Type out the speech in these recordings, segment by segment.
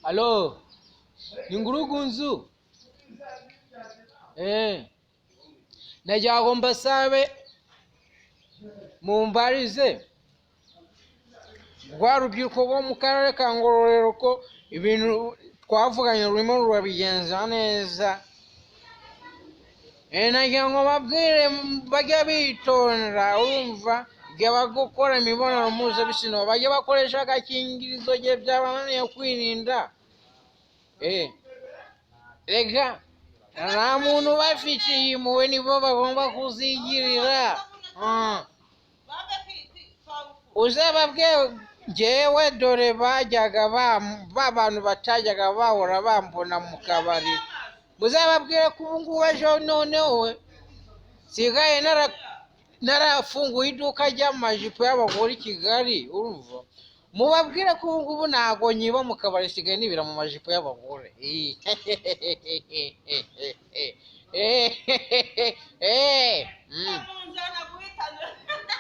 Alo, ni Ngurugunzu. Eh, nagira ngo mbasabe mumbarize rwa rubyiruko rwo mu karere ka Ngororero ko ibintu twavuganye rurimo rurabigenza neza. Eh, nagira ngo babwire bajye bitonda, urumva igihe bari gukora imibonano mpuzabitsina bajye bakoresha agakingirizo igihe byabananiye kwirinda. Eh, reka nta muntu ubafitiye impuhwe, nibo bagomba kuzigirira. Ah. Uzababwiye njyewe dore bajyaga ba bantu batajyaga bahora bambona mu kabari, muzababwire ko ubu ngubu ejo noneho nsigaye narafunguye iduka ry'amajipo y'abagore i Kigali, urumva mubabwire ko ubu ngubu ntago nyiba mu kabari, nsigaye nibira mu majipo y'abagore.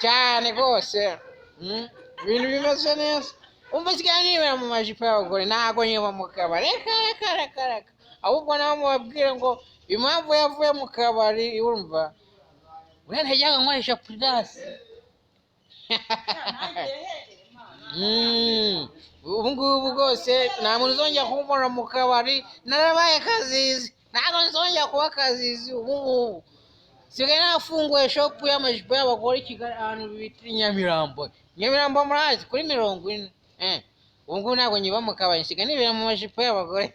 Cyane rwose. Ibintu bimeze neza, umva nsigaye nibera mu majipo y'abagore, ntago nyiba mu kabari, reka reka reka reka. Ahubwo nawe mubabwire ngo impamvu yavuye mu kabari, urumva uriya ntajyaga nkoresha purasi. Ubu ngubu rwose nta muntu uzongera kumbona mu kabari, narabaye kazizi, ntabwo nzongera kuba kazizi. Ubu ngubu nsigaye nafunguye shopu y'amajipo y'abagore i Kigali, ahantu bita i Nyamirambo. Nyamirambo murahazi kuri 40. Eh, ubu ngubu ntabwo nyiba mu kabari, nsigaye nibera mu majipo y'abagore.